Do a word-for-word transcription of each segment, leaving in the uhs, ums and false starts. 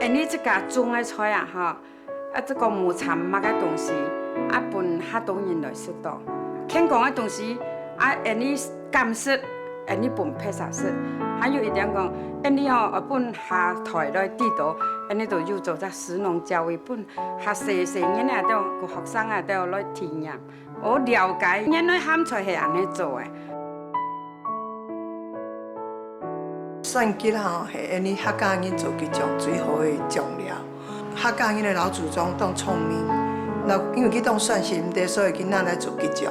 𠊎俚自家種个菜啊，吼，啊，這个無摻麼个東西，啊，分較多人來食到。健康个東西，啊，𠊎俚敢食，𠊎俚分別儕食。還有一點講，𠊎俚哦，愛分下代來知到，𠊎俚都有做隻食農教育，分下細細人啊，都學生啊，都來體驗。 哦，了解，原來鹹菜係恁呢做个。蒜桔吼，係𠊎俚客家人做桔醬最好个醬料。客家人个老祖宗當聰明，那因為佢當蒜係毋得，所以佢拿來做桔醬。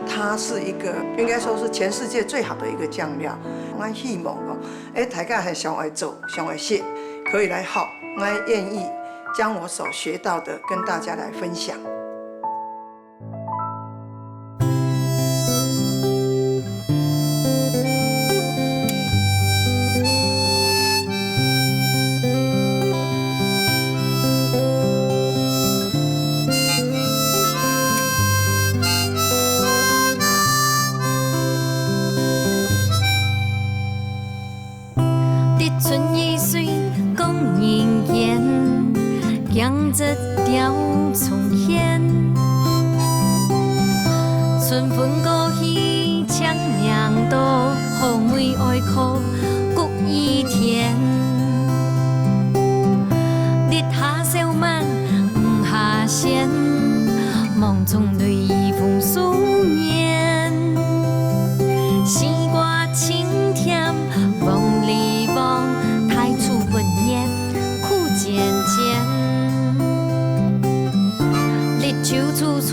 它是一個，應該說是全世界最好的一個醬料。我希望哦，誒，大家還想愛做，想愛食，可以來學，我願意將我所學到的跟大家來分享。 竹筍雨水講人間，薑汁調蔥芡。春分過去青命多，好味愛靠谷雨天。日下少晚，雨下鮮，忙中淚雨豐收年。西瓜清甜， 黃梨黃，大樹分月苦煎煎。綠洲處處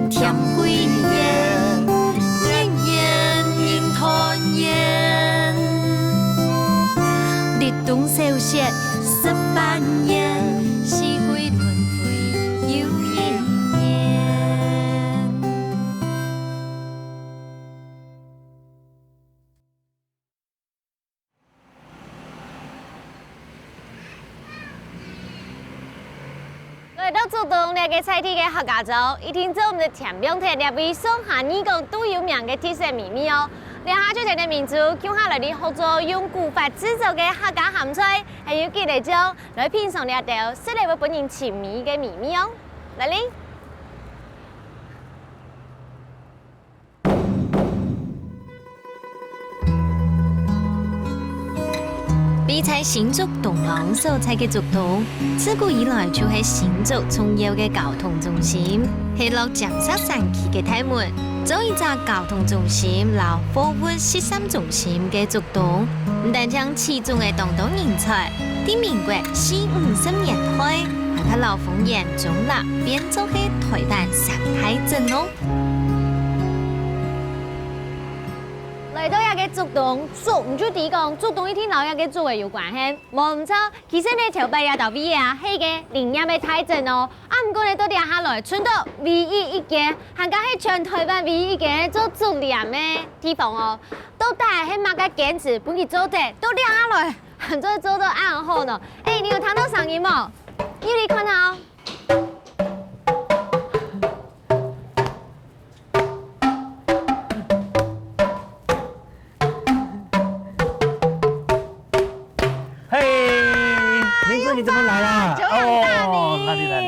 添桂圓，年年人團圓。立冬小雪十八年，四季輪迴又一年。 來到竹東這个在地个客家庄，一定做毋得添尞忒這位上下二港都有名个特色美味哦。這下就跈等明珠，共下來去學做用古法製作个客家鹹菜，還有桔仔醬，來品嚐這兜食了會分人尋味个美味哦。來哩！ 位在新竹東港所在个竹東，自古以來就係新竹重要个交通中心，係落尖石山區个大門，做一隻交通中心摎貨物集散中心个竹東，毋單淨取種了當多人才，在民國四五十年代，還摎豐原、中壢變做係臺灣三大鎮哦。 來到這个竹東，竹毋就知講，竹東一定摎這个竹仔有關係。無毋著，其實呢，頭擺這兜位仔啊，係一个林業个大鎮哦。啊，毋過呢，到這下來，伸到唯一一間，還過係全臺灣唯一一間做竹林个地方哦。到底係麼个堅持，分佢做得到這下來，還做做到恁好呢？誒，你有聽到聲音無？入去看下哦。 嘿，明珠，你怎麼來啦？久仰大名。哦，哪裡，哪裡？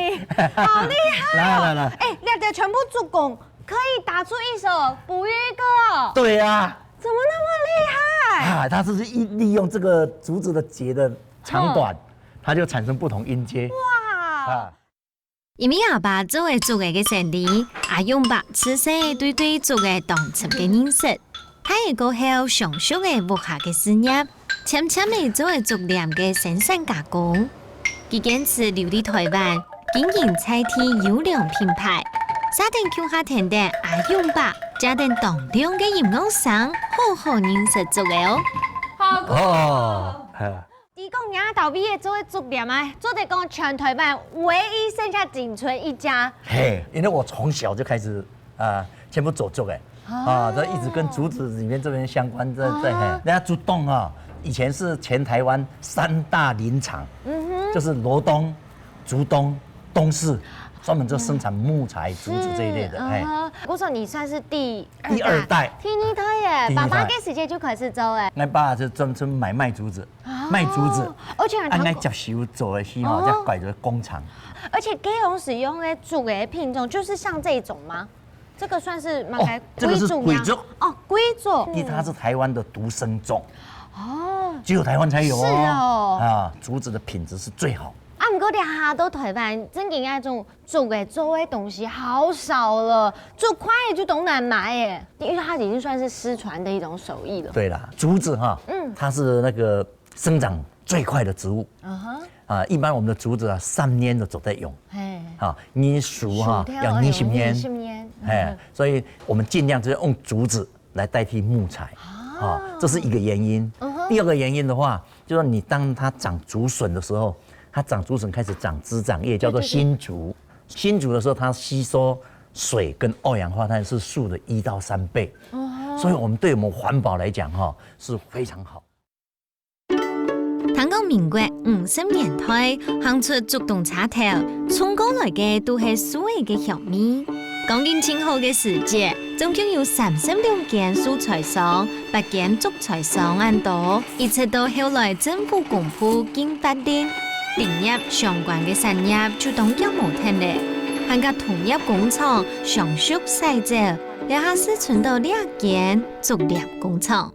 好厲害哦！來，來，來。誒，這兜全部竹工，可以打出一首捕魚歌哦。對啊。怎麼那麼厲害？啊，它是一，利用這個竹子的節的長短，嗯。它就產生不同音階。哇。啊。 因為阿爸做个竹仔个生理，阿勇伯自細對，對竹仔當深个認識。大了過後，相續了屋下个事業，漸漸仔做了竹林个生產加工。佢堅持留在臺灣，經營在地優良品牌，續等共下跈等阿勇伯，接等當亮个音樂聲，好好認識竹仔哦。好酷哦！哦，係。 你講這兜位仔做个竹林啊，做得講全臺灣唯一剩下僅存一家。嘿，因為我從小就開始，啊，全部做竹仔，哦。啊，這一直跟竹子裡面這邊相關，這，這，哦。嘿，人家竹東啊，以前是全臺灣三大林場，嗯哼。就是羅東、竹東、東勢，專門做生產木材、竹子這一類的，是，嘿。嗯哼。我說你算是第二代。第二代。第二代耶，第二代。爸爸該時節就開始做了。𠊎爸就專門買賣竹子。 啊，賣竹子，哦，而且還按呢接手做个時候，哦，再改做工廠。而且雞籠使用个竹个品種，就是像這種嗎？這個算是蠻哦，這個是桂竹。桂竹。哦，桂竹。因為它是台灣的獨生種，哦，只有台灣才有哦。是哦。啊，竹子的品質是最好。啊，毋過這下到台灣，真正愛種 竹仔做个東西好少了，竹塊仔就當難買欸，因為它已經算是失傳的一種手藝了。對啦，竹子哈，嗯，它是那個生長最快的植物。嗯哼。啊，一般我們的竹子啊，三年就做得用。嘿。啊，你樹哈，樹頭要二十年。要二十年。嘿，嗯。所以我們盡量就是用竹子來代替木材。啊。啊，這是一個原因。嗯哼。第二個原因的話，就是說你當它長竹筍的時候，它長竹筍開始長枝長葉，叫做新竹。對，對，對。新竹的時候，它吸收水跟二氧化碳是樹的一到三倍。哦。所以我們對我們環保來講，哈，是非常好。聽講民國五十年代，行出竹東車頭，衝過來个都係樹仔个香味。光景盡好个時節，總共有三十六間樹材商，八間竹材商恁多。一直到後來政府公布禁伐林，林業相關个產業就當腳無忒咧，還甲同業工廠相續徙走，這下係伸到這間竹林工廠。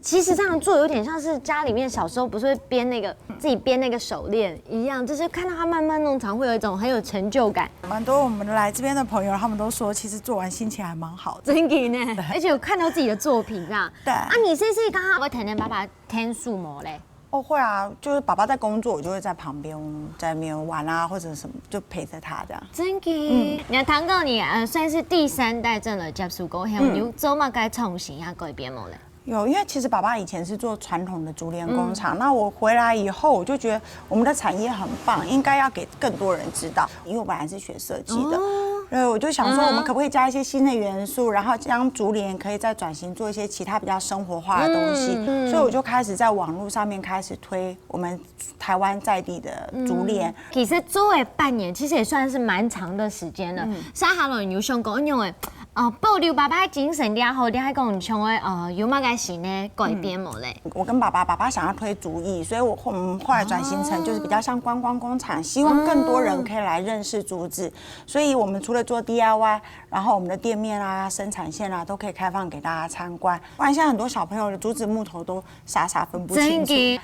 其實這樣做有點像是家裡面小時候不是會編那個，自己編那個手鏈一樣，就是看到它慢慢弄長，會有一種很有成就感。蠻多我們來這邊的朋友，他們都說，其實做完心情還蠻好的。真的呢，而且有看到自己的作品這樣。對。啊，你是不是剛剛會疼疼爸爸天數毛嘞？哦，會啊，就是爸爸在工作，我就會在旁邊，在那邊玩啊，或者什麼，就陪着他這樣。真的，嗯。你看，堂哥你，呃，算是第三代正來接手過後，嗯。你有做麼个創新啊，改變無嘞？ 有，因為其實爸爸以前是做傳統的竹聯工廠，嗯。那我回來以後，我就覺得我們的產業很棒，應該要給更多人知道。因為我本來是學設計的，哦。對，我就想說，嗯哼。我們可不可以加一些新的元素，然後將竹聯可以再轉型做一些其他比較生活化的東西，嗯，嗯。所以我就開始在網路上面開始推我們台灣在地的竹聯。嗯，其實做了半年，其實也算是蠻長的時間了。嗯。接下來你有想過，因為 哦，保留爸爸个精神了後，你還講像个，呃，有麼个新个改變無咧？嗯。我跟爸爸，爸爸想要推竹藝，所以我後，我們後來轉型成就是比較像觀光工廠，希望更多人可以來認識竹子。所以我們除了做D I Y，然後我們的店面啊、生產線啊，都可以開放給大家參觀。不然現在很多小朋友的竹子木頭都傻傻分不清楚。真的。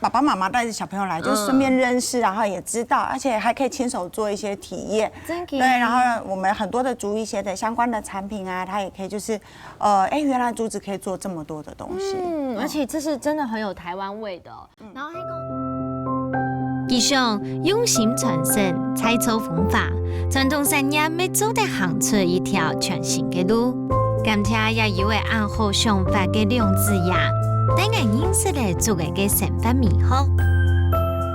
爸爸媽媽帶著小朋友來，就順便認識，嗯。然後也知道，而且還可以親手做一些體驗。真的。對，然後我們很多的竹一些的相關的產品啊，它也可以就是，呃，哎，原來竹子可以做這麼多的東西。嗯，嗯。而且這是真的很有台灣味的哦。嗯。然後還有一個，佢想用心傳承，再造風華，傳統產業乜做得行出一條全新个路。 感謝也有个恁好想法个兩子爺，帶𠊎認識了竹仔个生活美好。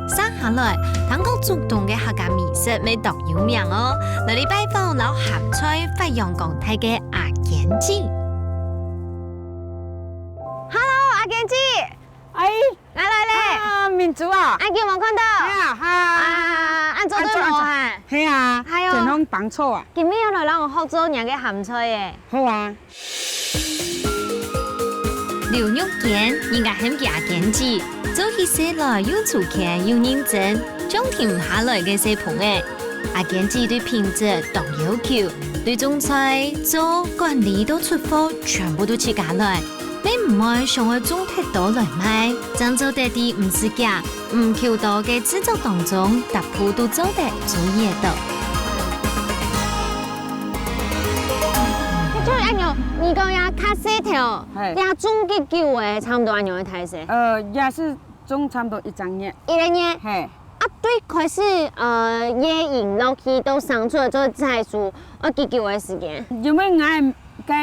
接下來，聽講竹東个客家美食乜當有名哦，來哩拜訪摎鹹菜發揚光大个阿堅姊。Hello，阿堅姊。哎， 𠊎來咧。啊，明珠啊。恁久無看到。係啊，哈。啊，恁早都無閒。係啊，係哦。天風放草啊。今晡日愛來摎𠊎學做若个鹹菜欸。好啊。劉玉堅，人家喊佢阿堅姊，做起事來又粗勤又認真，像停毋下來个細蜂仔。阿堅姊對品質當要求，對種菜、做、管理到出貨，全部都自家來。 乜毋會想愛種忒多來賣，正做得在毋使驚、毋求多个製作當中，逐步都做得注意得到。就恁樣，你講這較細條，係。這種幾久个，差毋多恁樣个大細？呃，也是種差毋多一隻月。一個月？係。 啊，對開始，呃，月影落去到生出來做採收，愛幾久个時間？因為𠊎个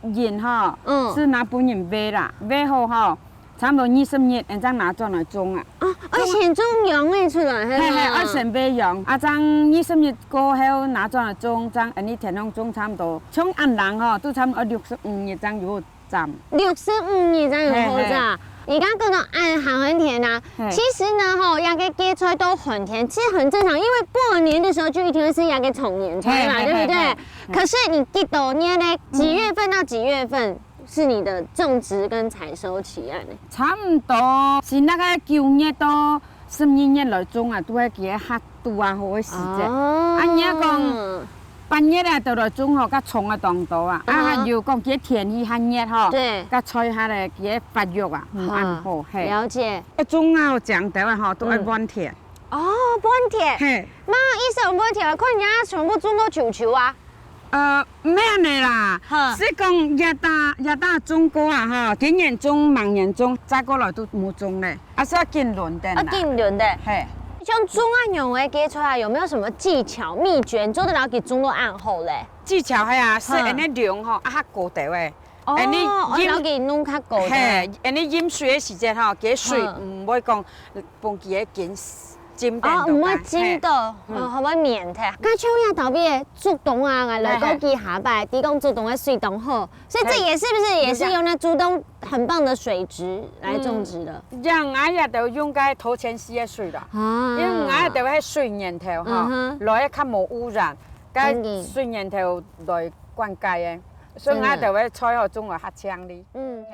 人吼，嗯。係拿分人餵啦，餵好吼，差毋多二十日，𠊎正拿轉來種啊。啊，愛先種秧仔出來，係無？係，係，愛先餵秧，啊，正二十日過後拿轉來種，正恁呢田項種差毋多，像恁樣吼，都差毋多六十五日正有 斬。六十五日正有好斬。係，係。你剛剛講到恁寒天啊，係。其實呢，吼，這個芥菜到寒天，其實很正常，因為過年的時候就一定會吃這個重年菜嘛，係，係，對不對？係，係。可是你幾多年呢？幾月份到幾月份？是你的種植跟採收期按呢？差毋多是那個九月到十二月來種啊，都係佢个較拄啊好个時節。哦。啊，你愛講八月啊，就來種吼，該蔥啊當多啊。啊，嗯哼。還有講佢个天氣較熱吼，對。該菜下咧，佢个發育啊，嗯，嗯，恁好，嘿。了解。該種啊，有講到啊吼，都愛嗯。換田。哦，換田。嘿。麼个意思用換田啊？看人家全部種到球球啊。 呃，毋係恁呢啦，哈。係講這搭，這搭種過啊，吼，今年種，明年種，再過來都無種咧，啊，係愛緊輪等啦。啊，緊輪等。嘿。像種恁樣个芥菜啊，有沒有什麼技巧、祕訣，做得了佢種到恁好咧？技巧係啊，係哈。恁呢量吼，啊，較高兜个。哦，恁呢飲，哦，了佢弄較高兜。嘿，恁呢飲水个時節吼，佢水嗯。毋會講分佢个根 浸等哦，毋會浸到，嘿。嗯。哦，好會綿忒。該像這頭尾个竹筒啊，𠊎來過去下擺，嘿，嘿。知講竹筒个水當好，所以這也是不是也是用那竹筒很棒的水質來種植的？嘿，嘿。嗯，這樣啊，也都用該頭前溪个水啦。啊。因為啊，都係水源頭哈，嗯哼。來較無污染，該真的。水源頭來灌溉个。 所以𠊎兜个菜吼種了較靚哩。嗯。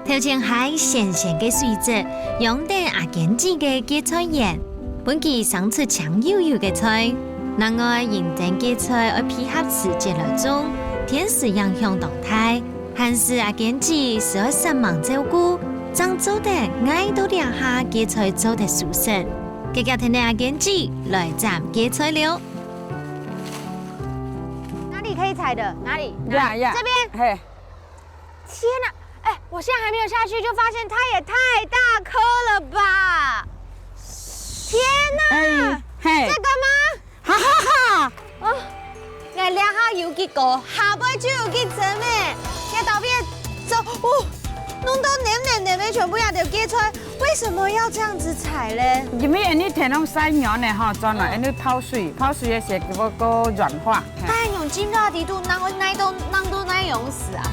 頭前溪鹹鹹个水質，養等阿堅姊个芥菜園，分佢生出青油油个菜。另外，認真芥菜愛配合時節來種，天時影響當大，還係阿堅姊係愛煞猛照顧，正做得𠊎兜這下芥菜做得收成。遽遽跈等阿堅姊來斬芥菜了。 哪裡可以踩的？哪裡？哪裡？呀，呀。這邊？嘿。天哪！哎，我現在還沒有下去，就發現它也太大顆了吧！天哪！哎，嘿。這個嗎？哈哈哈！哦，𠊎這下有幾高，下背就有幾深欸。這頭尾走，哦，弄到黏黏黏的，全部也都結出來。 為什麼要這樣子踩嘞？因為恁呢天攏曬軟了吼，轉來嗯。恁呢泡水，泡水个時節，佢會過軟化。嘿。它還用浸到底肚，哪會，哪都，哪都哪用死啊？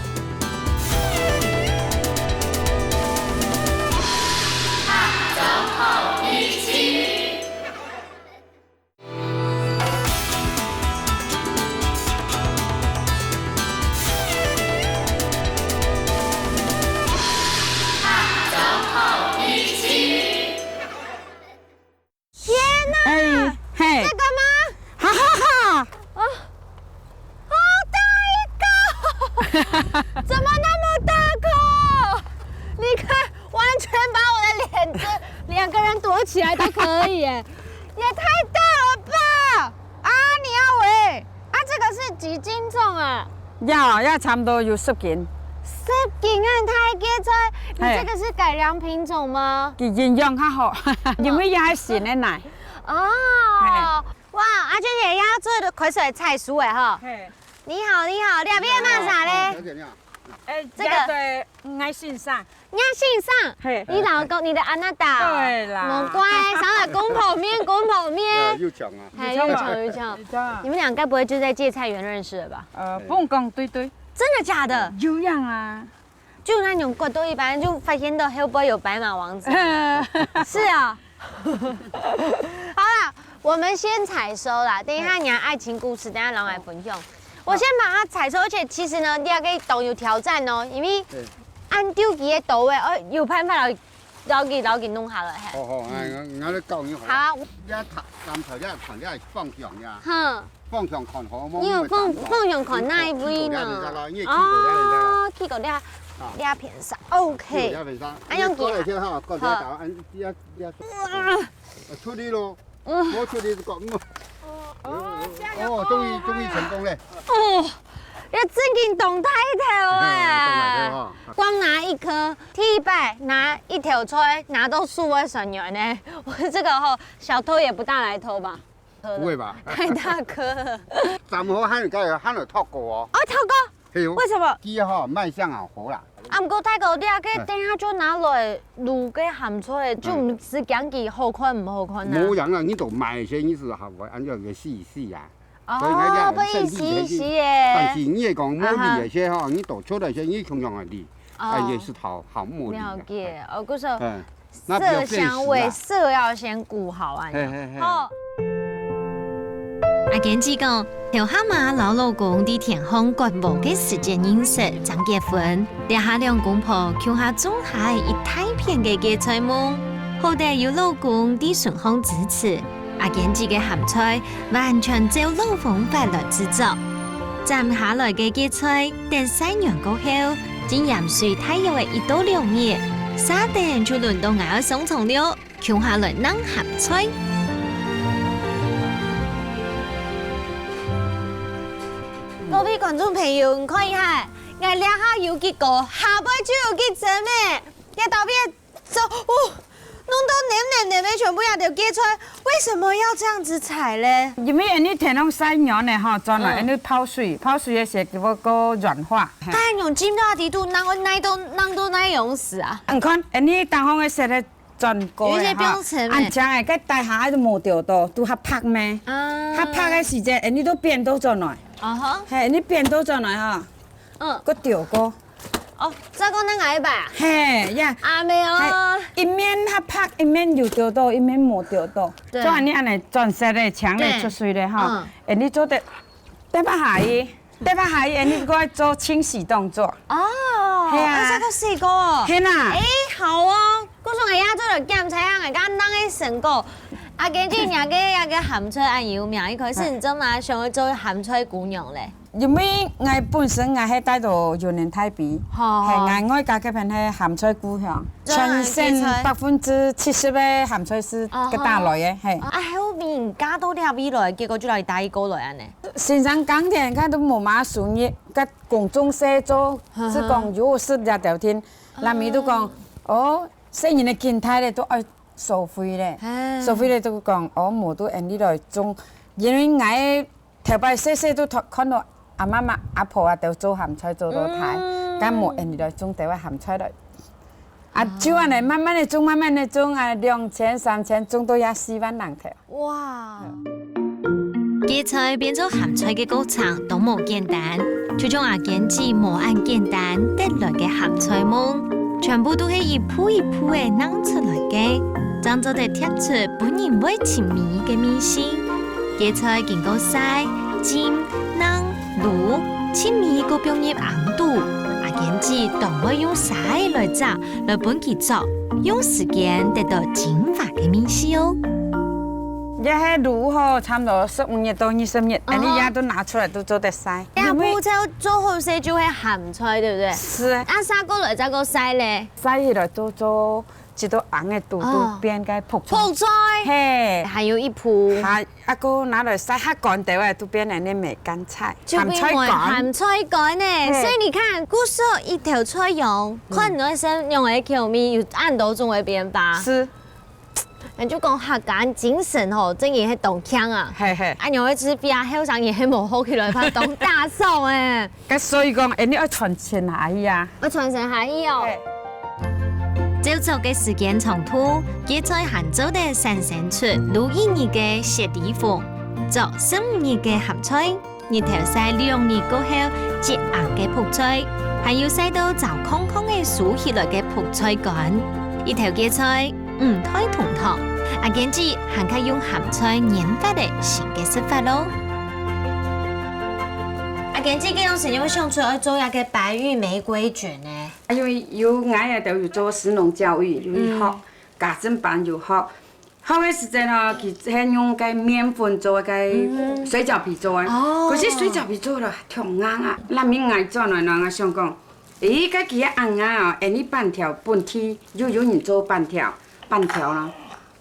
天哪！哎，嘿。這個嗎？哈哈哈！哦，好大一個！怎麼那麼大個？你看，完全把我的臉遮，兩個人躲起來都可以耶，也太大了吧！啊，你要喂，啊，這個是幾斤重啊？要，要差不多有十斤。十斤啊，太結實。你這個是改良品種嗎？嘿。佢營養較好，因為也係新个奶。哦，嘿。哇，阿娟姐要做開始採收了哈。嘿。你好，你好，你好，你好。這邊賣啥嘞？小姐你好。哎，這個。這個愛欣賞。 你要欣賞，嘿。你老公，你的阿娜达，對啦。無怪，上來講泡麵，講泡麵。對，又講啊。哎，又講，又講。又講啊。你們倆該不會就在芥菜園認識的吧？呃，哎。不用講，對對。真的假的？有樣啊。就那種過多一般，就發現到後背有白馬王子。是啊。好啦，我們先採收啦，等一下你的愛情故事，等一下摎𠊎分享。 我先把它採收，而且其實呢，這個當有挑戰哦，因為對。恁丟佢个刀欸，哦，有辦法摎，摎佢，摎佢弄下來，嘿。好，好，哎，嗯。𠊎，𠊎來教你好。好。這頭，藍頭這看這方向呀，哼。方向看好，你有方，方向看哪一位呢？你去過這邊啦，你去過這邊啦。哦，去過這，啊。這片上，OK。去過這片上。哎，用腳。你過來先哈，過來好。打，哎，這，這，哇。啊，出力咯。 嗯。無出力就講，嗯。哦，哦，這樣就，哦，終於，哦，終於成功了。哦，這正經當大頭欸。嘿，當大頭哈。光拿一顆，第一擺拿一條菜，拿到樹尾上面呢。我這個吼，小偷也不大來偷吧？不會吧？太大顆了。咱們還有，還有偷過哦。哦，偷過？ 係哦。為什麼？佢吼，賣相啊好啦。啊，毋過大哥，你啊，該等下就拿來滷个鹹菜，就毋使驚佢好看毋好看啊。無樣啊，你都買些，你係還會恁樣个試一試啊。哦，所以人家很勝利的是，會試一試耶。但是你也講無理个些吼，啊哈。你都出來些，你共樣个理，哦。啊，也是好，好無理啊。了解，哦，故所，嗯。 那比較費時啊。色香味，色要先顧好啊。嘿，嘿，嘿。好。啊，堅持講，頭下嘛摎老公在田項割禾个時節認識，正結婚。這下兩公婆共下種下一大片个芥菜塍，好得有老公在身項支持，阿堅持个鹹菜完全照老方法來製作。斬下來个芥菜，等曬軟過後，浸鹽水大約仔一到兩日，續等就輪到𠊎愛上場了。 共下來弄鹹菜。各位觀眾朋友，你看一下，𠊎這下有幾高，下背就有幾深欸，這到底做，哦，弄到黏黏黏的，全部這條芥菜，為什麼要這樣子採咧？因為恁樣天氣曬軟了吼，轉來，嗯。恁樣泡水，泡水个時候，佢會過軟化。嘿。它用浸到底肚，弄到，弄到，弄到哪樣子啊？你看，恁樣當紅个時候， 轉過个吼。有一些表層欸。恁樣个，該底下就無著到，都較白咩？啊。較白个時節，恁樣都變倒轉來。啊哈。嘿，恁樣變倒轉來吼，嗯。閣著過。哦，再過另外一擺啊？嘿，呀。啊，無哦。嘿，一面較白，一面有著到，一面無著到。對。做恁樣恁樣轉色个，青个，對。出水个吼。嗯。恁樣做得，對吧？下去。 對吧？下去，恁樣過來做清洗動作。哦，係啊。啊，這个細个哦。係啦。欸，好哦。故所𠊎也做了檢查，𠊎剛剛个成果。啊，根據你个那个鹹菜恁有名，一開始你做麼想要做鹹菜姑娘咧？因為𠊎本身𠊎係戴到雲林大埤，好，好。係，𠊎外家該片係鹹菜故鄉，全省百分之七十个鹹菜係該搭來个，係。啊，後面嫁到這位來，結果就來打一個來恁呢。 先生耕田，看都無麼收入，該工種細做，係講有食這條天，人民都講，哦，細人个經濟咧，都愛收費咧，收費咧都講，哦，無都恁樣來種，因為𠊎頭擺細細都看到阿媽媽、阿婆啊都做鹹菜做到大，該無恁樣來種兜仔鹹菜來。 啊，就恁呢，慢慢个種，慢慢个種，啊，兩千、三千，種到也四萬零頭。哇！芥菜變做鹹菜个過程都無簡單，就像阿堅姊無恁簡單得來个鹹菜夢，全部都係一步一步仔弄出來个，正做得貼出分人會尋味个味緒。芥菜經過曬、浸、弄、滷，盡尾過放入甕肚，阿堅姊當會用沙仔來炸， 來分佢做，用時間得到精華个味緒哦。這係滷好，差不多十五日到二十日，恁樣也都拿出來都做得曬。這步驟做好勢就係鹹菜，對不對？係。啊，續過來再過曬咧？曬起來都做，直到紅个都都變該覆菜。覆菜。係。還有一步。還 啊，過拿來曬較乾兜仔，都變成恁樣梅乾菜，鹹菜乾。鹹菜乾呢，所以你看，故所一條菜用，看你愛食用个口味，有恁多種个變化。係。人就講客家精神吼，真个係當強啊。係係。啊，你愛食比較後生人係無好起來，怕當打爽欸。 該所以講，恁樣愛傳承下去啊。愛傳承下去哦。照著个時間長度，芥菜還做得產生出滷一日个雪裡紅，做十五日个鹹菜，日頭曬兩日過後，結紅个覆菜，還有曬到燥囥囥个收起來个覆菜乾，一頭芥菜 五代同堂，阿堅姊還較用鹹菜研發个新个食法囉。阿堅姊，該樣時你會想出來愛做一個白玉玫瑰捲呢？因為有𠊎也都有做食農教育，有學，家政班有學。學个時節呢，佢係用該麵粉做該水餃皮做个，可是水餃皮做了忒硬啊，那明𠊎轉來呢，𠊎想講， 咦，該佢个恁硬啊，恁樣粄條本地又有人做粄條，粄條呢，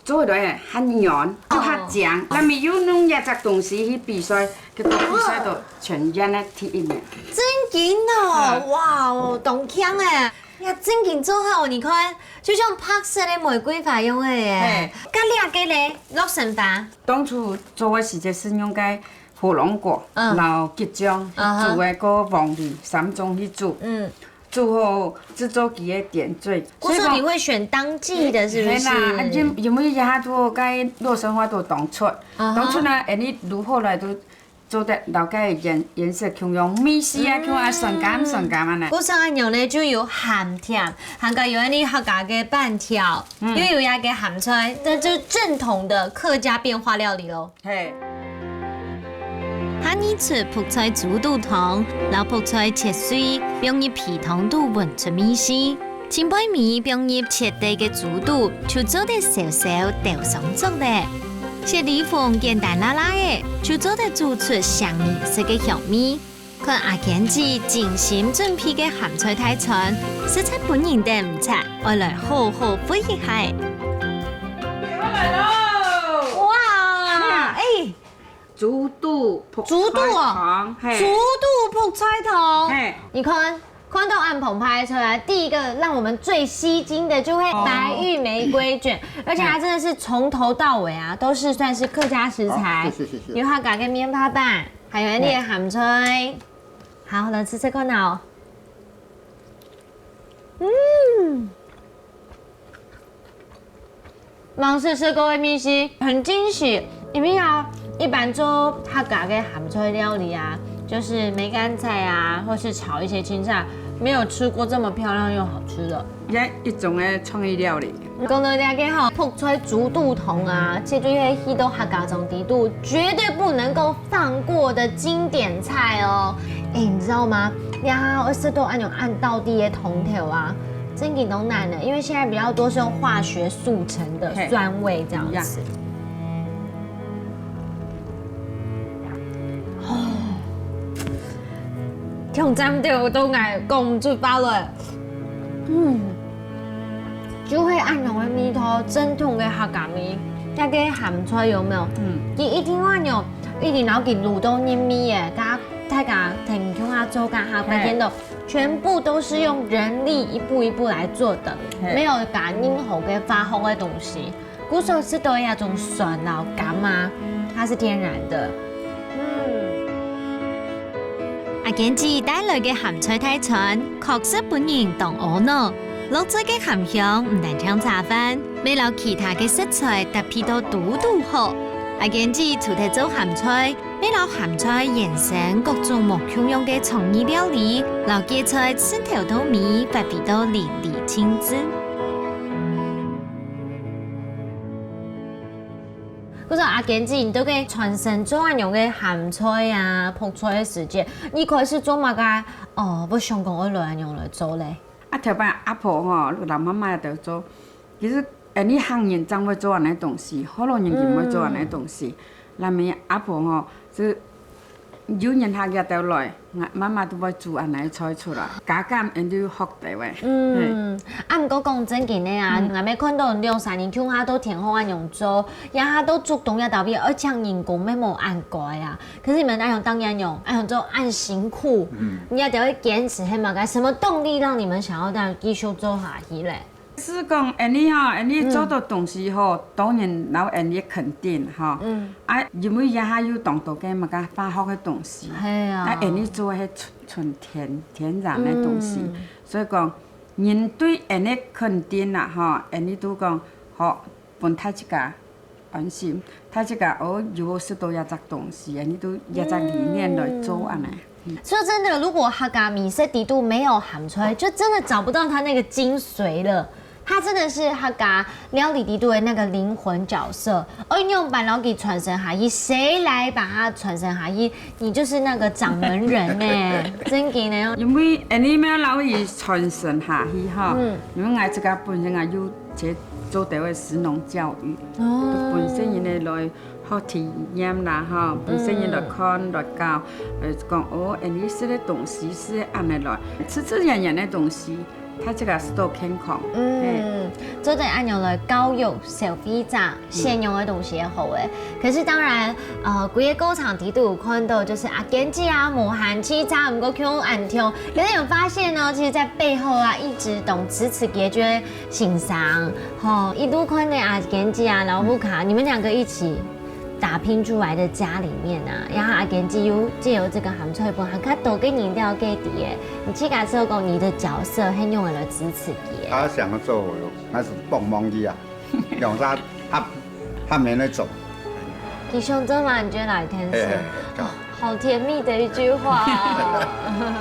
做落來還軟，又較靚。那麼又弄一隻東西去比賽，結果比賽到全縣个第一名。真經哦，哇哦，當強欸！呀，真經做好，你看，就像白色个玫瑰花樣个耶。該這個咧，洛神花。當初做个時節係用該 火龍果，嗯。摎桔醬，啊哈。煮个个黃梨三種去煮。嗯。煮好製作佢个點綴。故所你會選當季的，是不是？係啦，啊，因，因為這下都該洛神花都當出，啊哈。當出呢，恁樣滷好來都做得摎該顏，顏色共樣，味緒啊，共樣啊，酸甘酸甘啊呢。故所恁樣呢，就有鹹甜，還過有恁樣客家个粄條，嗯。又有一個鹹菜，那就正統的客家變化料理囉。 嘿。下二出覆菜豬肚湯，摎覆菜切碎，放入肥湯肚搵出味緒。 浸杯米放入切塊个豬肚，就做得燒燒兜上桌了。雪裡紅簡單辣辣仔，就做得煮出雙人食个香味。看阿娟姊精心準備个鹹菜大餐，實在分人等毋掣，愛來好好分一下。來嘍！哇，哎，豬肚覆菜湯，豬肚哦，嘿，豬肚覆菜湯，嘿，你看， 看到恁澎湃出來，第一個讓我們最吸睛的就會白玉玫瑰捲，而且它真的是從頭到尾啊，都是算是客家食材，哦，是是是是，有客家个面包粄，還有你的鹹菜。好，來試試看哦。嗯， 吂試過个味緒，很驚喜。因為啊，一般做客家个鹹菜料理啊，就是梅乾菜啊，或是炒一些青菜，沒有吃過這麼漂亮又好吃的。也一種个創意料理。講到這個吼，覆菜豬肚湯啊，這就係去到客家庄底肚絕對不能夠放過的經典菜哦。哎，你知道嗎？呀，𠊎食到恁樣恁到底个湯頭啊， 真的都難了，因為現在比較多是用化學速成的酸味這樣子。哦，聽著都𠊎講毋出話了。嗯，就係恁樣个味道，正統个客家味。該個鹹菜有沒有？嗯，佢一定愛有，一定要給滷到入味耶，大家大家聽聽啊，做家下發現到，全部都是用人力一步一步來做的。 嘿，沒有加任何个化學个東西，故所食到這種酸摎甘啊，它是天然的。嗯，阿娟姊帶來个鹹菜大餐，確實分人當阿腦。落嘴个鹹香毋單淨茶飯，乜摎其他个食材搭配到堵堵好。阿娟姊除忒做鹹菜， 乜摎鹹菜延伸各種無共樣个創意料理，摎芥菜自頭到尾發揮到淋漓盡致。故所阿娟姊，你都可以傳承做恁樣个鹹菜啊、覆菜个時節，你開始做麼个？哦，會想講愛來恁樣來做咧？啊，頭擺阿婆吼，摎媽媽都做，其實 𫣆俚客人正會做恁呢東西，學老人家毋會做恁呢東西。嗯。𠊎等阿婆吼，就有人客佢兜來，𠊎媽媽都會煮恁呢菜出來，加減𫣆就學得个。嗯，啊，毋過講正經个啊，嗯。𠊎乜看到兩三人共下都挺好恁樣做，也下都竹東也特別，而且人工乜無恁貴啊。可是你們恁樣當然有，恁樣做恁辛苦，嗯。你也得會堅持，係麼个？什麼動力讓你們想要這樣繼續做下去咧？ 係講，𫣆俚吼，𫣆俚做到東西吼，嗯。當然摎𫣆俚肯定吼。嗯。啊，因為這下有當多个麼个化學个東西，係啊。啊，𫣆俚做个係純，純天，天然个東西，嗯。所以講，人對𫣆俚肯定啦吼，𫣆俚都講，好，分大自家 安心。大自家哦，有食到這隻東西，你都這隻理念來做恁呢。嗯。說真的，如果客家美食底肚沒有鹹菜，就真的找不到它那個精髓了。它真的是客家料理底肚的那個靈魂角色。哦，你用板老給傳承下去，誰來把它傳承下去？你就是那個掌門人欸，真的呢。因為，呃，你們老一傳承下去哈，嗯。因為𠊎自家本身啊，有 這做得个食農教育，哦。分細人仔來學體驗啦，吼，分細人來看，嗯。來教，呃，講，哦，𫣆俚食个東西係恁呢來，自自然然个東西，大自家食到健康。嗯，嘿。做得恁樣來教育消費者，嗯。選用个東西也好欸。可是當然，呃，歸個過程底肚有看到，就是阿娟姊啊，無閒去炒，毋過共恁樣。可是有發現呢，其實在背後啊，一直當支持佢个 先生，吼，一路看到阿娟姊啊，然後烏卡，你們兩個一起打拼出來的家裡面啊，然後阿娟姊又藉由這個鹹菜飯，還較多个人了解佢欸。你自家說講你的角色，很用得來支持佢欸。他想要做，我有，那是幫忙佢啊，用他，他，他没那种。你想做嘛，你就來天使。嘿，嘿，嘿，好。 好甜蜜的一句話哦。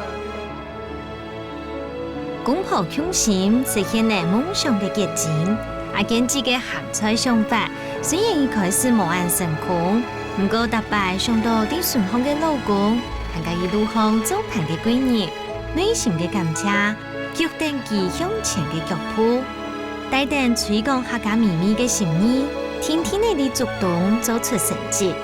公婆共心實現了夢想个結晶。阿娟姊个鹹菜想法，雖然一開始無恁成功，毋過逐擺想到在身項个老公，還過一路項做伴个貴人，內心个感謝，激勵佢向前个腳步。帶等推廣客家美味个心意，定定仔在竹東做出成績。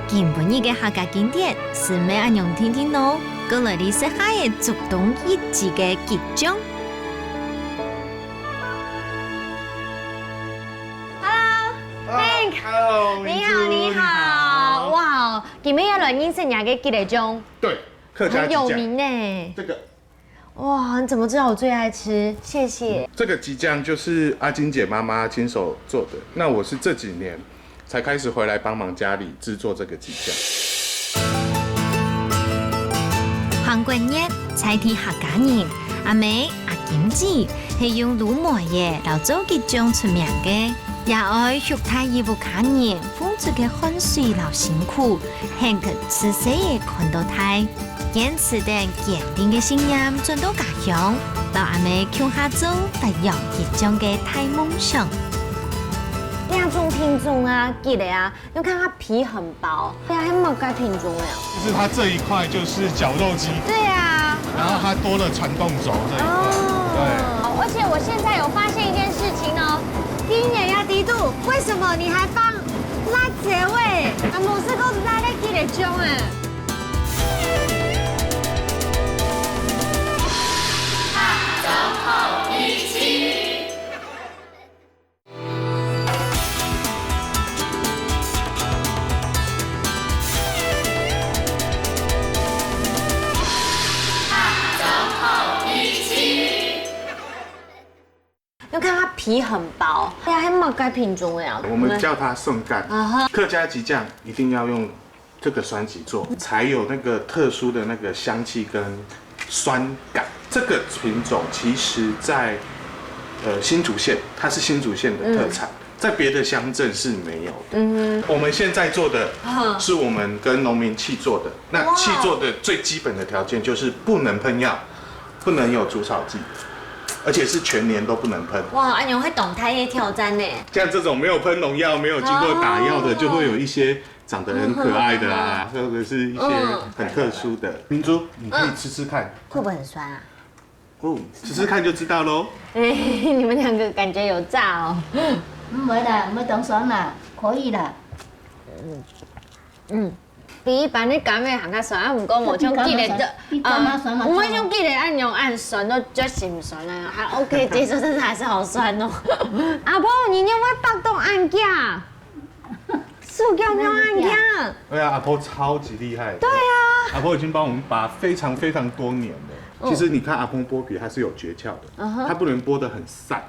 今晡日个客家經典，就愛恁樣定定囉，過來去食下仔竹東一級个桔醬。 Hello，Hank，Hello，你好，明珠，你好。你好。哇，今日要來認識你个桔醬，對，客家桔醬。很有名呢。這個。哇，你怎麼知道我最愛吃？謝謝。這個桔醬就是阿金姐媽媽親手做的，那我是這幾年才開始回來幫忙家裡製作這個桔醬。 韓國人在地客家人，阿姆、阿金姊係用滷糜仔摎做桔醬出名个，也愛畜大佢屋下人付出个汗水摎辛苦，Hank自細仔看到大，堅持等堅定个信念轉到家鄉，摎阿姆共下做發揚桔醬个大夢想。這種品種啊，桔仔啊， 你看它皮很薄，對啊，還蠻該品種的。就是它這一塊就是絞肉机，對啊。然後它多了傳動軸這一塊，哦，對。而且我現在有發現一件事情哦，今年要低度，為什麼你還放辣椒味？啊，我是講辣的桔醬哎。你看它皮很薄，對啊，還蠻該品種的啊。我們叫它順柑。啊哈。客家桔醬一定要用這個酸桔做，才有那個特殊的那個香氣跟酸感。這個品種其實在，呃，新竹縣，它是新竹縣的特產，嗯。在別的鄉鎮是沒有的。嗯哼。我們現在做的是我們跟農民契作的，哇。那契作的最基本的條件就是不能噴藥，不能有除草劑，而且是全年都不能噴。哇，恁樣會當大个挑戰呢。像這種沒有噴農藥、沒有經過打藥的，哦。就會有一些 長得很可愛的啊，嗯。或者是一些很特殊的。明珠，你可以吃吃看。會不會很酸啊？哦，吃吃看就知道囉。哎，你們兩個感覺有炸哦。嗯，毋會啦，毋會當酸啦，可以啦。嗯，比一般的柑仔還較酸，啊，毋過無像桔仔，比柑仔酸，比柑仔酸嘛，啊，毋會像桔仔恁樣恁酸，都絕對毋酸啊，還OK接受，但是還是好酸哦。阿婆，你仰會擘到恁大？ 手腳仰恁強。對啊，阿婆超級厲害的。對啊。阿婆已經幫我們拔非常非常多年了。嗯。其實你看阿公剝皮，它是有訣竅的，嗯哼。它不能剝得很散，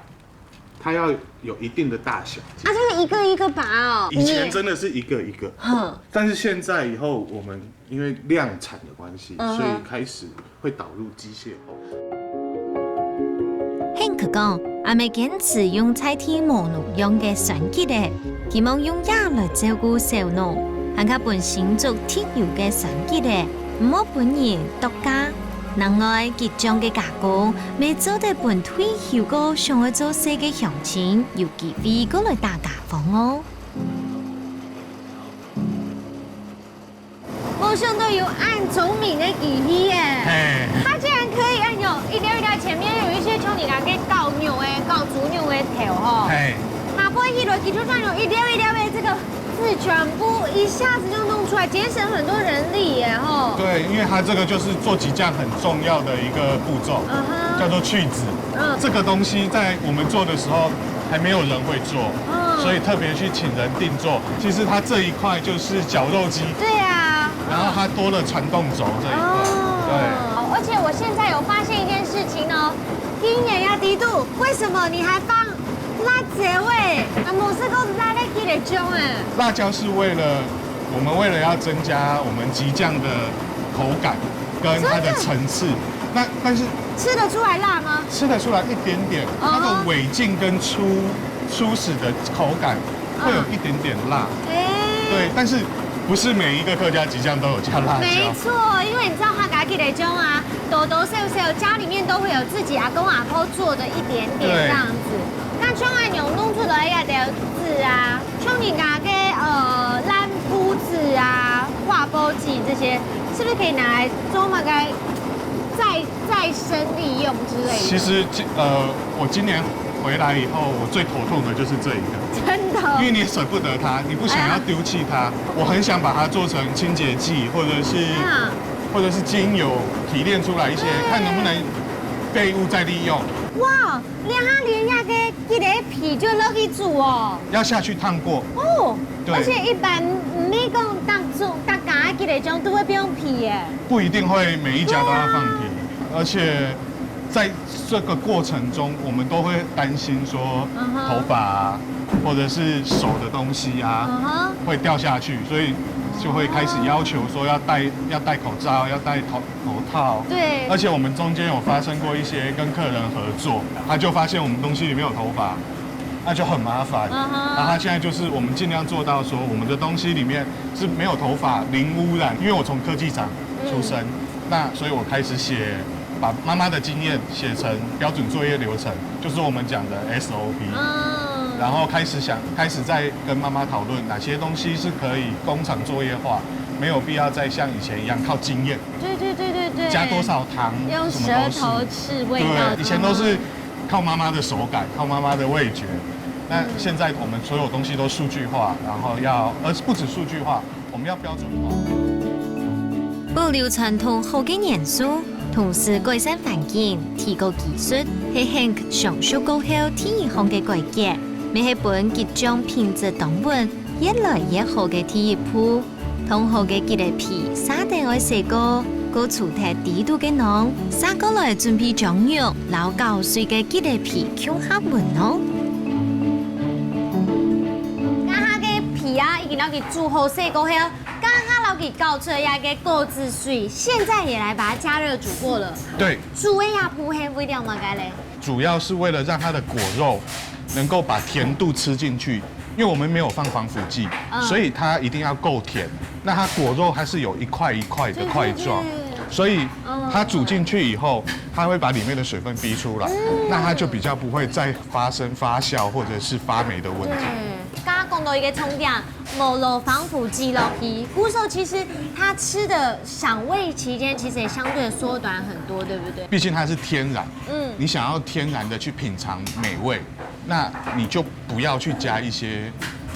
它要有一定的大小。啊，就是一個一個拔哦。以前真的是一個一個，哼。但是現在以後，我們因為量產的關係，嗯哼。所以開始 會導入機械後。Hank講，阿姆堅持用在地無農藥个酸桔仔，希望用這來照顧小農，還較分新竹特有个酸桔仔，毋好分人剁價。另外，桔醬个加工，乜做得分退休過想愛做事个鄉親有機會過來打家訪哦。 無想到有恁聰明个機器耶！嘿。它竟然可以恁樣一粒一粒，前面有一些像你講个絞肉个、絞豬肉个頭吼。嘿。下背起來，佢就像有一粒一粒的這個字，全部一下子就弄出來，節省很多人力耶吼。對，因為它這個就是做桔醬很重要的一個步驟，嗯哼。叫做去籽。嗯。這個東西在我們做的時候還沒有人會做，嗯。所以特別去請人定做。 其實它這一塊就是絞肉機，對啊。然後它多了傳動軸這一塊，哦。對。而且我現在有發現一件事情哦，今年要低度，為什麼你還放辣椒味？啊，毋係講辣的桔醬欸。辣椒是為了，我們為了要增加我們桔醬的口感跟它的層次，真的？那，但是吃得出來辣嗎？吃得出來一點點，嗯哼。它的尾勁跟初，初始的口感 會有一點點辣。欸。對，但是不是每一個客家桔醬都有加辣椒。沒錯，因為你知道客家桔醬啊，多多少少家裡面都會有自己阿公阿婆做的一點點這樣子。對。那像恁樣弄出來个豆子啊，像人家个，呃，爛布子纸啊、划拨机这些，是不是可以拿来做那个再再生利用之类的？其实这呃，我今年回来以后，我最头痛的就是这一个，真的，因为你舍不得它，你不想要丢弃它。我很想把它做成清洁剂，或者是啊，或者是精油提炼出来一些，看能不能废物再利用。哇，你还连那个鸡个皮就落去煮哦。要下去烫过，哦，对而且一般你讲当初大家个鸡个种都会不用皮耶。不一定会每一家都要放皮，而且在这个过程中，我们都会担心说嗯哼头发啊，或者是手的东西啊，嗯哼，会掉下去，所以就会开始要求说要戴要戴口罩，要戴头头套。对，而且我们中间有发生过一些跟客人合作，他就发现我们东西里面有头发，那就很麻烦。嗯哼然后他现在就是我们尽量做到说，我们的东西里面是没有头发、零污染，因为我从科技厂出身，那所以我开始写，把妈妈的经验写成标准作业流程，就是我们讲的 S O P。嗯，然后开始想，开始在跟妈妈讨论哪些东西是可以工厂作业化，没有必要再像以前一样靠经验，对对对对对，加多少糖，用什么都是。舌头试味道，对，以前都是靠妈妈的手感，靠妈妈的味觉。那现在我们所有东西都数据化，然后要，而不止数据化，我们要标准化。保留傳統好个元素，同時改善環境，提高技術，係Hank上手過後第一項个改革，乜係分桔醬品質當穩、越來越好个第一步。燙好个桔仔皮，續等愛洗過，過除忒底肚个囊，續過來準備將肉摎攪碎个桔仔皮共下搵哦。那它个皮啊，已經摎佢煮好洗過後，剛剛摎佢攪出來个果子水，現在也來把它加熱煮過了。对，煮个也不會味道嘛，該嘞。主要是为了让它的果肉能够把甜度吃进去，因为我们没有放防腐剂，嗯所以它一定要够甜。那它果肉它是有一块一块的块状，对对对所以它煮进去以后，它会把里面的水分逼出来，那它就比较不会再发生发酵或者是发霉的问题。对，剛剛講到一個重點，無落防腐劑落去，故所其實它吃的賞味期間其實也相對縮短很多，對不對？毕竟它是天然，嗯，你想要天然的去品尝美味，那你就不要去加一些，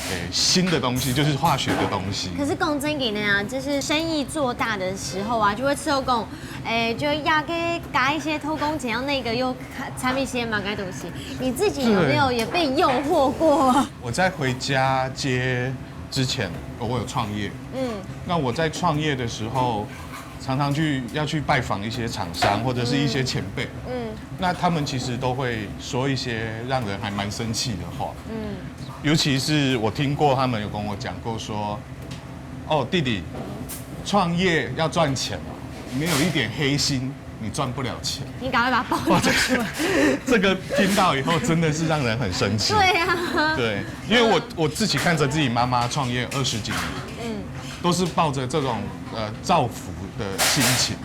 诶，新的东西，就是化学的东西。可是講真个呢啊，就是生意做大的時候啊，就會吃到講，哎，就要給加一些偷工減料，那個又摻一些嘛該東西。你自己有沒有也被誘惑過？我在回家接之前，我有创业，嗯那我在创业的时候，常常去要去拜访一些厂商或者是一些前辈，嗯，那他们其实都会说一些让人还蛮生气的话，嗯，尤其是我听过他们有跟我讲过说，哦，弟弟，创业要赚钱哦，没有一点黑心，你赚不了钱。你趕快把它爆料出來。这个听到以后真的是让人很生气。對啊，对，因为我我自己看着自己妈妈创业二十几年，嗯都是抱着这种呃造福的心情。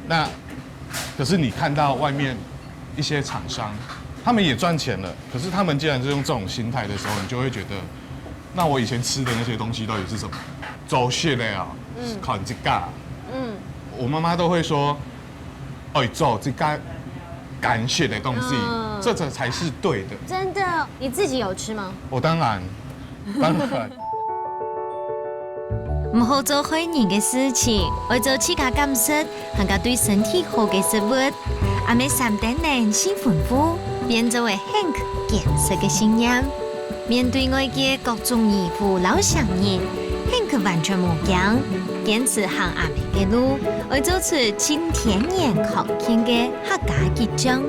那可是你看到外面一些厂商，他们也赚钱了，可是他们既然是用这种心态的时候，你就会觉得，那我以前吃的那些东西到底是什么？走穴的啊，嗯看这个。嗯，我妈妈都会说，哎，走这个感谢的东西，嗯这才是对的。真的，你自己有吃嗎？我当然，当然。毋好做害人个事情，愛做自家敢食，還加對身體好个食物。阿姆三等人新豐富，變做个Hank健食个信念。面對外界各種疑惑摎聲音，Hank完全無驚，堅持行阿姆个路，愛做出盡天然康健个客家桔醬。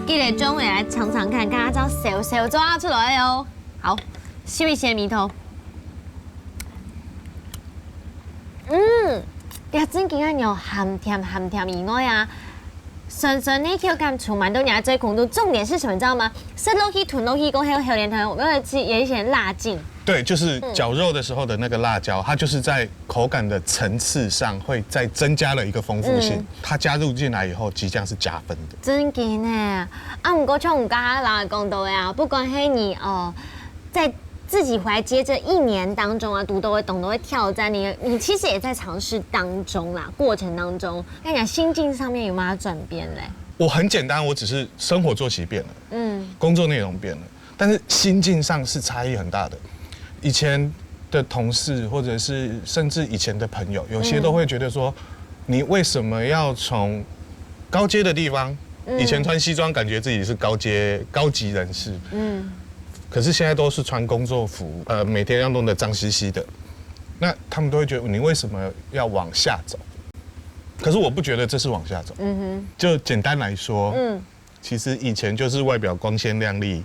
記得中午來嚐嚐看，看它這樣燒燒做出來哦。好，試一下味道。嗯，這正經啊，有鹹甜鹹甜以外啊，酸酸个口感充滿到你的嘴空肚。重點是什麼，你知道嗎？食落去、吞落去過後，口裡頭有沒有有一些辣勁？对，就是绞肉的时候的那个辣椒，它就是在口感的层次上会再增加了一个丰富性。嗯它加入进来以后，桔酱是加分的。真个呢，啊，毋過像你剛剛講到个啊，不管係你哦，在自己回來接這一年當中啊，堵著个當多个挑戰，你你其實也在嘗試當中啦，過程當中，那你心境上面有沒有轉變嘞？我很簡單，我只是生活作息變了，嗯，工作內容變了，但是心境上是差異很大的。以前的同事，或者是甚至以前的朋友，有些都會覺得說，你為什麼要從高階的地方？以前穿西裝，感覺自己是高階高級人士，嗯，可是現在都是穿工作服，呃，每天要弄得髒兮兮的，那他們都會覺得你為什麼要往下走？可是我不覺得這是往下走。嗯哼，就簡單來說，嗯，其實以前就是外表光鮮亮麗，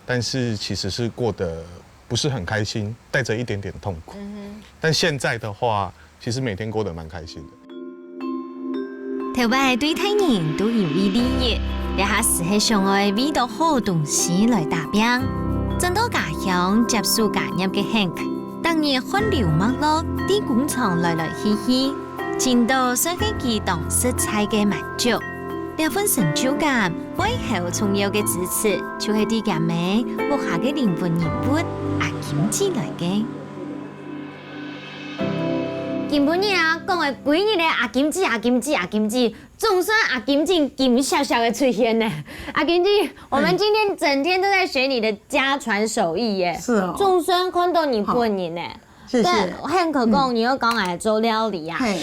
但是其實是過得不是很開心，帶著一點點痛苦。嗯哼，但現在的話，其實每天過得蠻開心的。頭擺對待人都因為利益，這下斯係想愛為著好東西來打拚。轉到家鄉接手家業个Hank，逐日汗流脈落，在工廠來來去去，尋著算係佢當實在个滿足。這份成就感背後重要个支持，就係在佢姆屋下个靈魂人物阿金姊來个。今晡日啊，講个歸日个阿金姊、阿金姊、阿金姊，總算阿金姊金閃閃个出現呢。阿金姊，我們今天整天都在學你的家傳手藝耶。是哦。總算看著你本人呢。謝謝。對，Hank講，你又講來做料理啊？嘿，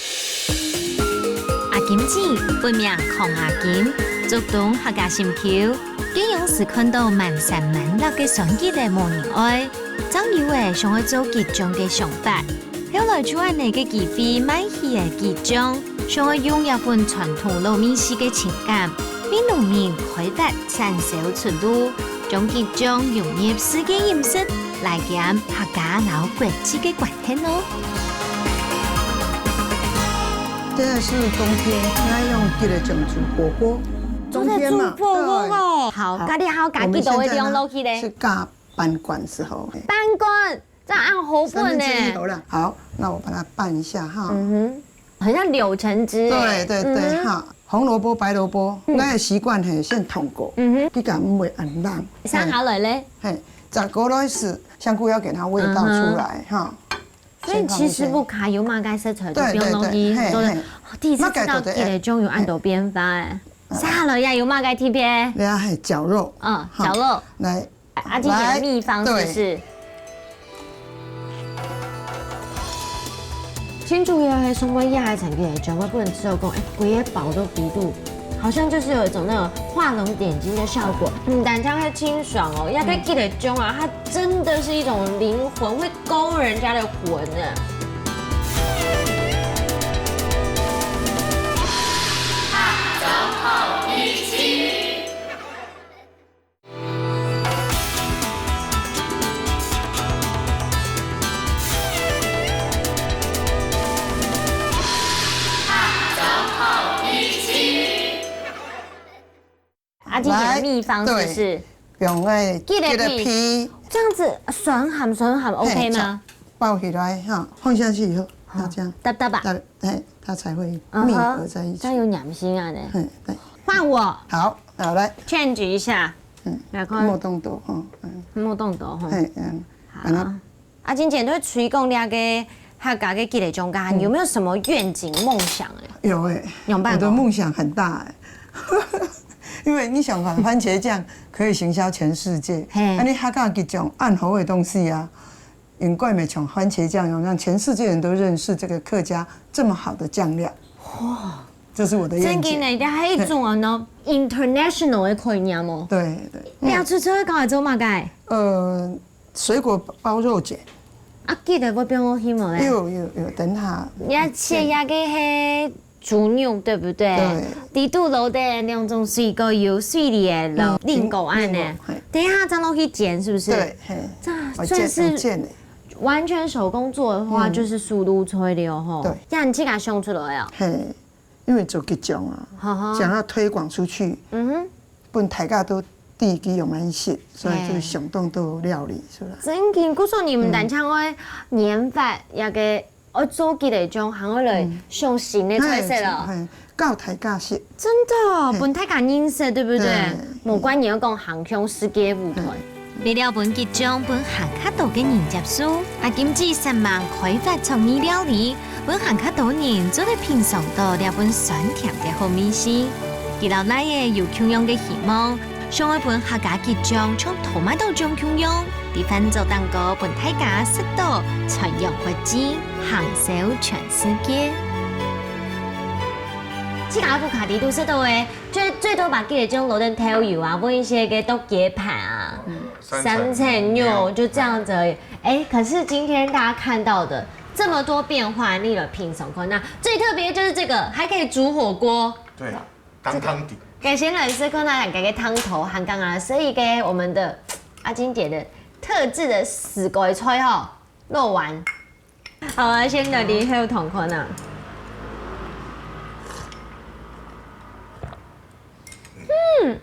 阿金姊本名鄺阿金，竹東客家心臼，佢央時看著滿山滿落个酸桔仔無人愛，正有仔想愛做桔醬个想法。後來就恁仔个機會買起了桔醬，想愛用這份傳統老味緒个情感，為農民開發產銷出路，將桔醬融入世界飲食，來建客家摎國際个關係哦。現在是冬天，那用桔仔醬煮火鍋。冬天嘛，煮火鍋哦。對。好，好咖哩好，咖哩都會用落去咧。是加半罐時候。嘿。半罐，這樣恁好三分之一分呢。好了。好，那我把它拌一下哈。嗯哼，很像柳橙汁耶。對對對，嗯哼。哈，紅蘿蔔、白蘿蔔，我个習慣係先燙過，嗯哼。佢敢毋會恁冷。生下來咧，嘿，再過來係香菇要給它味道出來哈。所以其實屋下有麼个食材都放落去，對對對，嘿做得嘿。哦，第一次知道桔仔醬有恁多變化哎。生下來呀，有麼个特別？然後還有絞肉，嗯，哈絞肉。來，啊，這个秘方是不是？先注意啊，還上面壓一層桔仔醬，我不能吃到講，哎，規个包都底肚，好像就是有一種那種畫龍點睛的效果。嗯，但這樣很清爽哦，要跟桔仔醬啊，它真的是一種靈魂，會勾人家的魂呢。啊，這个秘方是不是？用个桔仔皮皮，這樣子吮含吮含，OK 嗎？包起來哈，放下去以後，它這樣，搭搭吧，它，嘿，它才會嗯哼密合在一起這。樣有黏性啊呢。嘿，對，換我好，好來， change 一下，嗯，來看莫動刀哈，嗯，莫動刀吼。嘿，嗯，把它好。啊，今天都會推廣這个客家个桔仔醬，你有沒有什麼願景夢想哎？有哎，有辦法我的夢想很大哎，因為你想看番茄醬可以行銷全世界，嘿那你客家桔醬恁好个東西啊，應該也像番茄醬一樣，讓全世界人都認識這個客家這麼好的醬料。哇，這是我的願景。真的呢，這還有一種哦，那種international的概念哦。對對，你要出去搞來做麼个？呃，水果包肉捲，啊，桔仔會放落去無咧？有有有，等下你要切下个黑豬肉，對不對？對。底肚落的兩種水果有水梨仔、嗯蘋果恁呢蘋果嘿。等一下再落去煎，是不是？對，嘿，這我算是我煎的，完全手工做的話，嗯就是速度催流吼。對這樣你自家想出來哦。嘿，因為做桔醬啊，好好。想要推廣出去，嗯哼。分大家都第一个用來食，所以就想當多料理出來。真經，故所你毋單淨愛研發一个愛做桔仔醬，還愛來想新的菜色哦。嘿，教大家食。真的哦，嘿分大家認識，對不對對？無怪你要講行向世界舞團。為了分桔醬分還較多个人接受，阿金姊煞猛開發創意料理，分還較多人做得品嚐到這份酸甜个好味緒。佢摎倈仔有共樣个希望，想愛分客家桔醬像tomato醬共樣，在飯桌頂高分大家食到傳揚國際，行銷全世界。自家屋下底肚食到个，最最多把桔醬摎等豆油啊，搵一些个剁雞排啊、三層肉，就這樣子而已。哎，可是今天大家看到的這麼多變化，你有品嚐過？那最特別就是這個，還可以煮火鍋。對，當湯底。該先來試看下大家个湯頭，還剛剛所以給我們的阿金姐的特製的四季菜吼，肉丸。好啊，先來啉口湯看啊。嗯，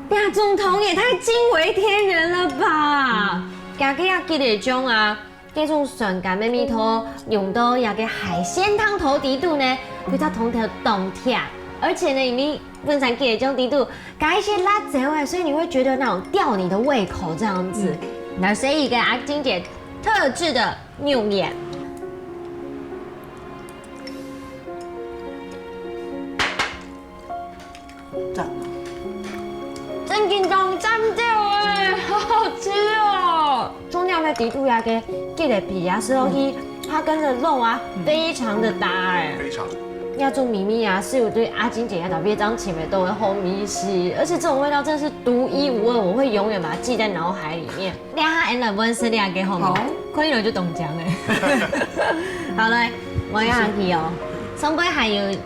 這種湯也太驚為天人了吧！加个啊，桔醬啊，這種酸甘个味道，用到這个海鮮湯頭底肚呢，佢个湯頭當甜，而且呢，因為本身桔醬底肚加一些辣椒啊，所以你會覺得那種吊你的胃口這樣子。那所以給阿金姐特製的牛眼。讚。真緊張，讚掉哎，好好吃哦！中間个底肚啊，个桔个皮啊，吃落去，它跟着肉啊，非常的搭哎。非常。這種味緒啊，係有對阿金姐个特別張前面都會好味緒，而且這種味道真的是獨一無二，我會永遠把它記在腦海裡面。等下俺來問是這个好嗎？好。看起來就懂講哎。好來，我要去哦。上背還有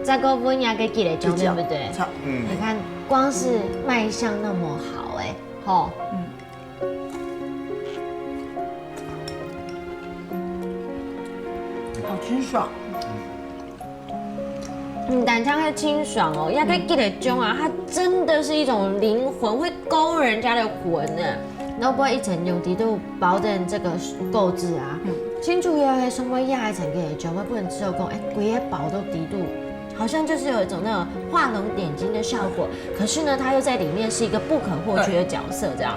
再過問一下个桔个醬，對不對？差，嗯。你看，光是賣相那麼好哎，吼。嗯。好清爽。 嗯，單淨係清爽哦，這个桔个醬啊，它真的是一種靈魂，會勾人家的魂呢。然後不過一層用底肚包等這个果子啊，嗯。清楚以後還上面壓一層桔个醬，會分人知道講，哎，歸个包到底肚，好像就是有一種那種畫龍點睛的效果。可是呢，它又在裡面是一個不可或缺的角色，這樣。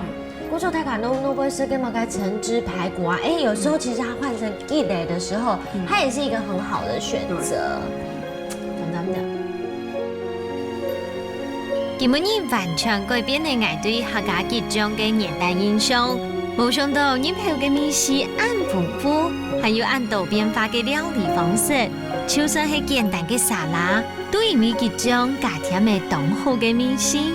故所大家都都會食个麼个橙汁排骨啊，哎，有時候其實它換成桔个的時候，嗯。它也是一個很好的選擇。對。等等等。今晡日完全改變了𠊎對客家桔醬个原旦印象。無想到入口个味緒恁豐富，還有恁多變化个料理方式，就算係簡單个沙拉， 都因為桔醬加添了當好个味緒。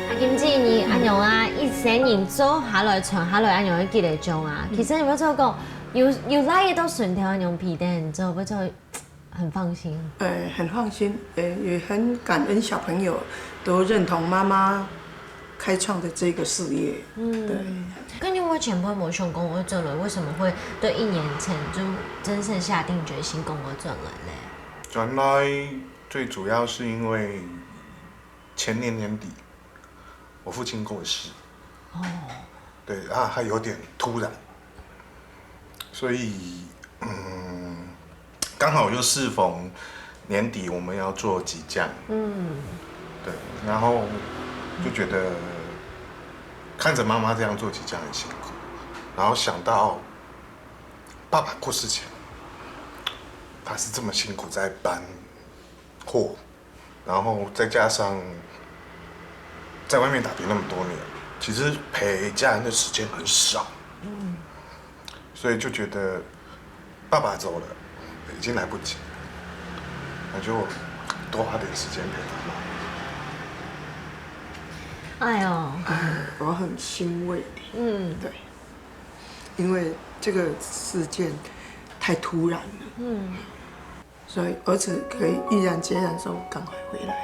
阿金姊，你恁樣啊，一生人做下來、傳下來恁樣个桔个醬啊，其實你有做講，有有來个到順頭恁樣皮蛋做，不做很放心。呃，很放心，呃，也很感恩小朋友都認同媽媽開創的這個事業。嗯，對。跟你有前輩無想講愛轉來，為什麼會對一年前就真正下定決心講愛轉來咧？轉來最主要是因為前年年底，我父親過世。哦。對，啊，他有點突然，所以，嗯，剛好又適逢年底我們要做桔醬，嗯。對，然後就覺得看著媽媽這樣做桔醬很辛苦，然後想到爸爸過世前，他是這麼辛苦在搬貨，然後再加上在外面打拼那麼多年，其實陪家人的時間很少，嗯。所以就覺得爸爸走了，已經來不及了，那就多花點時間陪媽媽。哎喲，我很欣慰，嗯。對，因為這個事件太突然了，嗯。 所以兒子可以毅然決然說趕快回來，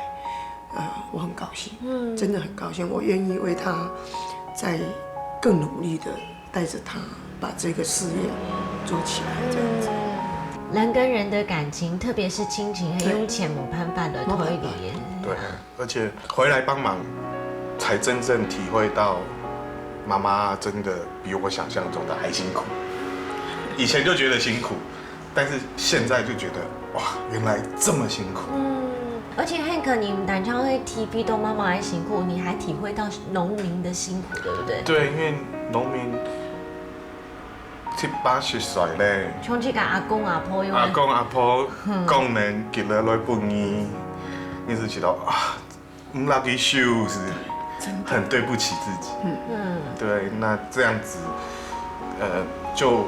呃，我很高興，嗯。真的很高興，我願意為他再更努力的帶著他把這個事業做起來，這樣子。人跟人的感情，特別是親情，係用錢無辦法來推理个。對，而且回來幫忙，才真正體會到媽媽真的比我想象中的還辛苦。以前就覺得辛苦， 但是現在就覺得，哇，原來這麼辛苦。嗯，而且Hank，你毋單淨會體會到媽媽的辛苦，你還體會到農民的辛苦，對不對？對，因為農民七八十歲咧，像這个阿公阿婆樣，阿公阿婆講能寄落來分你，你就知道啊，毋落去收是很對不起自己。嗯，對，那這樣子，呃，就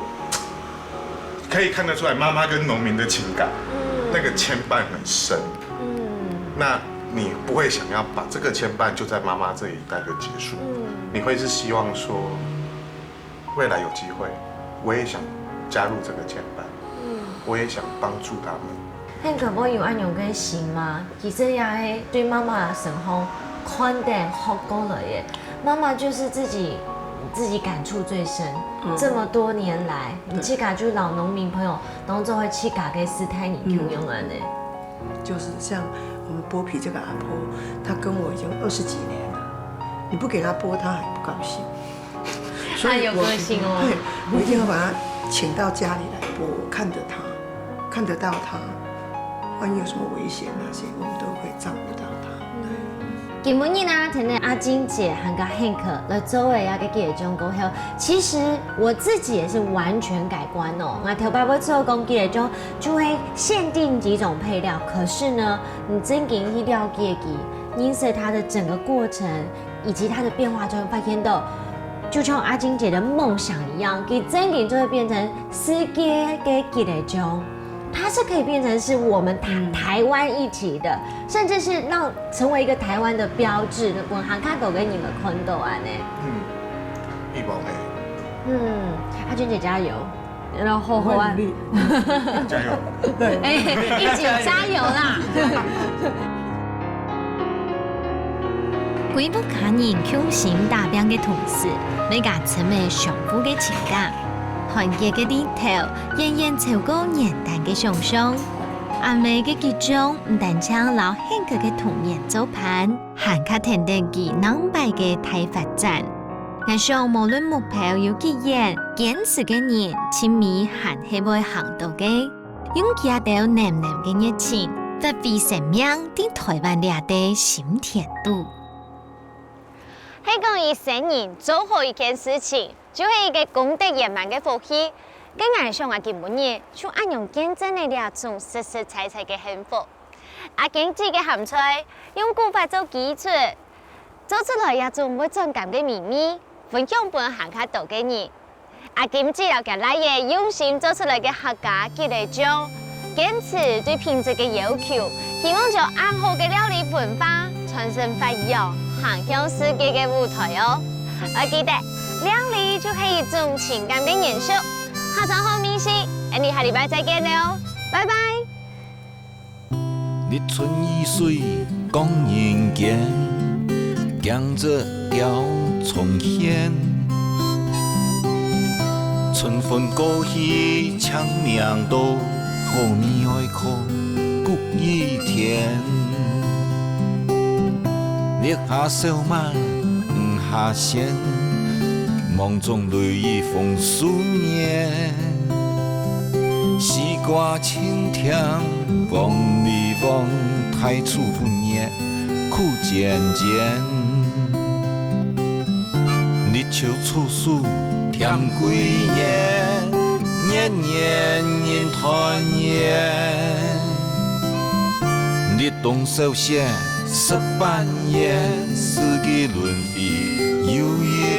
可以看得出來媽媽跟農民的情感，那個牽絆很深。嗯，那你不會想要把這個牽絆就在媽媽這一代就結束，你會是希望說，未來有機會，我也想加入這個牽絆，我也想幫助他們。Hank會有恁樣个心嗎？其實也係對媽媽个身上看等學過來个。媽媽就是自己，自己感觸最深。這麼多年來，你自家就摎農民朋友當做係自家个四代人共樣恁呢。就是像我們剝皮這個阿婆，她跟我已經二十幾年了，你不給她剝，她還不高興。所以我，她有個性哦。對，我一定要把她請到家裡來剝，我看得她，看得到她，萬一有什麼危險那些，我們都會照顧到她。對。今晡日呢，聽到阿金姐還有Hank來做个這個寄禮獎過後，其實我自己也是完全改觀哦。𠊎頭擺會做講寄禮獎，就會限定幾種配料，可是呢，你真經去了解佢，認識它的整個過程，以及它的變化，就會發現到，就像阿金姐的夢想一樣，佢真經就會變成世界个寄禮獎。它是可以變成是我們台，嗯。台灣一體的，甚至是讓成為一個台灣的標誌，分還較多个人來看到恁呢。嗯，希望會。嗯，阿君姐加油，然後好好啊。我很努力。加油。對。哎，一起加油啦！歸屋下人共心打拚个同時，也加深了相互个情感。團結个裡頭，遠遠超過原單个想像。阿姆个寄獎毋單淨摎Hank个童年做伴，還較跈等佢往擺个大發展。𠊎想，無論目標有幾遠，堅持个人，盡尾還係會行到个。 用佢兜淰淰个熱情，發揮生命在台灣這塊心田肚。係講一生人做好一件事情，就係一個功德圓滿个福氣。該𠊎想啊，今晡日就恁樣見證了這種實實在在个幸福。阿金姐个鹹菜，用古法做基礎，做出來這種會轉甘个美味，分享分還較多个人。 阿金姐摎厥倈仔用心做出來个客家寄禮獎，堅持對品質个要求，希望將恁好个料理文化傳承發揚，行向世界个舞台哦。愛記得，料理就係一種情感个延續。下餐好美食，𠊎俚下禮拜再見了哦，拜拜。 日出雨水降人間，驚蟄鳥蟲喧。春分過去青冥多，好味哀苦各異甜。日下燒麥，雨下鮮，芒種雷雨豐收年。 西瓜青甜，黃梨黃，大樹分月苦漸漸。日照處處添歸年，年年人團圓。日東燒雪，食粄圓，四季輪回又一